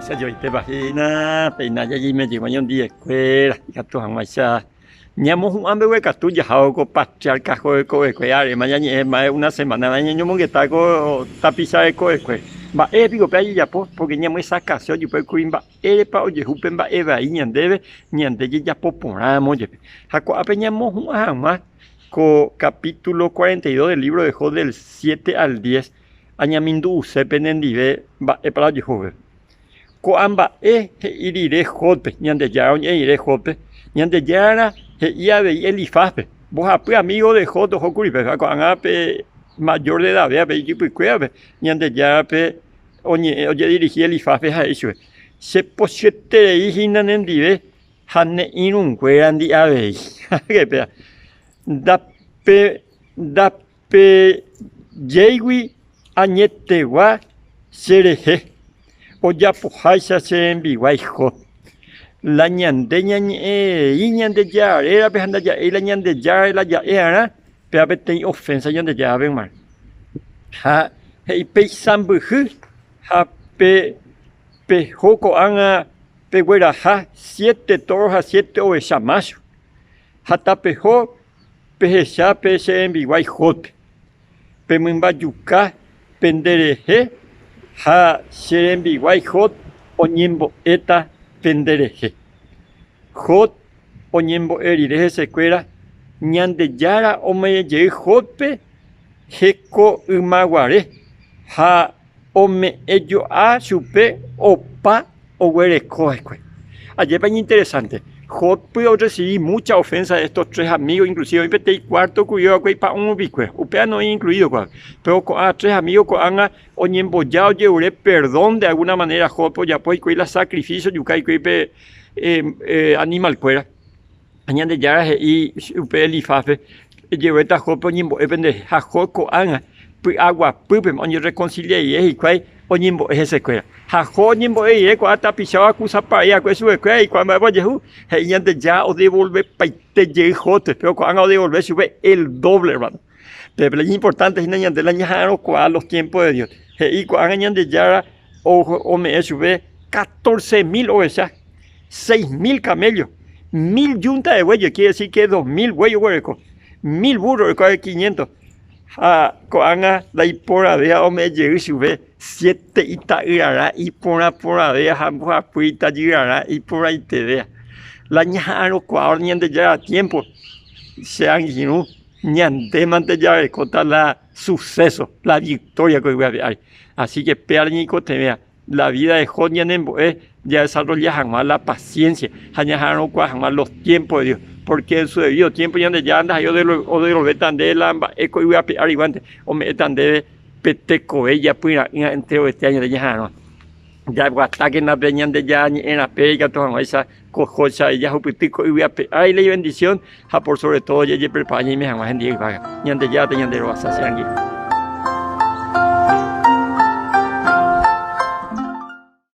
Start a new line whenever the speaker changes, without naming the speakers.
Ajoitépa hína, péina jajeimejey oñondivekuéra ikatu hag̃uáicha ñamohu'ã mbeguekatu jahávo ko patriarca rekovekue aréma ñañe'ẽ más una semana ñañomongeta ko tapicha rekovekue. Mba'ére piko péva jajapo? Pórke ñamyesakãse ojupe kuri mba'érepa ojehu pe mba'e vai ñandéve ñande jajapo porãramo jepe. Ha ko'ápe ñamohu'ã hag̃ua ko capítulo 42 del libro de Job del 7 al 10 Añamindu'use penendive mba'épa la ojehu. Ko'ã mba'e he'i rire Jóbpe, Ñandejára oñe'ẽ rire Jóbpe, Ñandejára he'i avei Elifázpe, mbohapy amígo de Job oho kuri péva, ko'ág̃a pe majór de edavévape, ijypykuévape, Ñandejárape oñe'ẽ, ojedirihi Elifázpe ha he'i chupe, Chepochyeterei hína nendive ha ne irũnguérandi avei. Péva, ndape, ndape. Pe jéigui añetegua che rehe, ojapoháicha che rembiguái Job. La ñande ñañe'ẽrei Ñandejára rérape ha ndaja'éi la Ñandejárare la ja'e'arã, péva peteĩ ofénsa Ñandejárape g̃uarã. Ha he'i peisãmbyhy ha pe peho ko'ág̃a pegueraha siete tóro ha siete ovecha mácho, ha tapeho Pehecha pe che rembiguái Jóbpe, pemymbajuka penderehe ha che rembiguái Job oñembo'éta penderehe. Job oñembo'e rire hesekuéra, Ñandejára ome'ẽ jey Jóbpe heko ymaguare ha ome'ẽ jo'a chupe opa oguereko va'ekue. Ajépa iñinteresánte, Job orresivi múcha ofénsa de éstos tres amígo, inklusíve oĩ peteĩ kuárto okuive va'ekue ipa'ũrupikuéra, upéva noĩ inklúido ko'ápe. Péro ko'ã tres amígo ko'ág̃a oñemboja ojerure perdón de algúna manéra Jóbpe ojapo hikuái la sakrifísio ojuka hikuái pe animalkuéra. Ha Ñandejára he'i upe Elifázpe, Ejeruréta Jóbpe oñembo'e penderehe. Ha Job ko'ág̃a py'aguapýpema oñerrekonsilia rire hikuái oñembo'e hesekuéra. Ha Job oñembo'e rire ko'ã tapicha oakusapa rei va'ekue chupekuéra he'i ko'ã mba'épa ojehu, he'i Ñandejára odevolvepaite jey Jóbpe, péro ko'ág̃a odevolve chupe el dóvle ermáno. Péro la iñimportánte hína ñande la ñaha'arõkuaa los tiémpo de Dios. He'i ko'ág̃a Ñandejára ome'ẽ chupe 14.000 ovecha, 6.000 kaméllo, 1.000 yúnta de bueyes, quiere decir que 2.000 buey oguereko, 1.000 búrro oguereko avei 500, ha ko'ág̃a ndaiporãvéva ome'ẽ jey chupe siete ita'yrarã iporã porãvéva ha mbohapy itajyrarã iporãitevéva. La ñaha'arõkuaa Ñandejára tiémpo, che angirũ, ñandémante jarekóta la suceso, la victoria ko yvy ape ári. Así que péva la ñaikotevẽva, la vida de Job ñanembo'e jadesarrolla hag̃ua la paciencia ha ñaha'arõkuaa hag̃ua los tiempos de Dios, porque en su debido tiempo Ñandejára ndaha'éi odevolvéta ndéve la mba'e ko yvy ape áriguante, ome'ẽta ndéve pe tekove ijapyra'ỹva enterovete ñande ñaha'arõva. Jaguatákena pe Ñandejára ñe'ẽ rape ikatu hag̃uáicha ko Jóicha jahupyty ko yvy ape ári la ibendición ha por sobre todo jajeprepara ñaime hag̃ua hendive yvága. Ñandejára tañanderovasa che angirũ.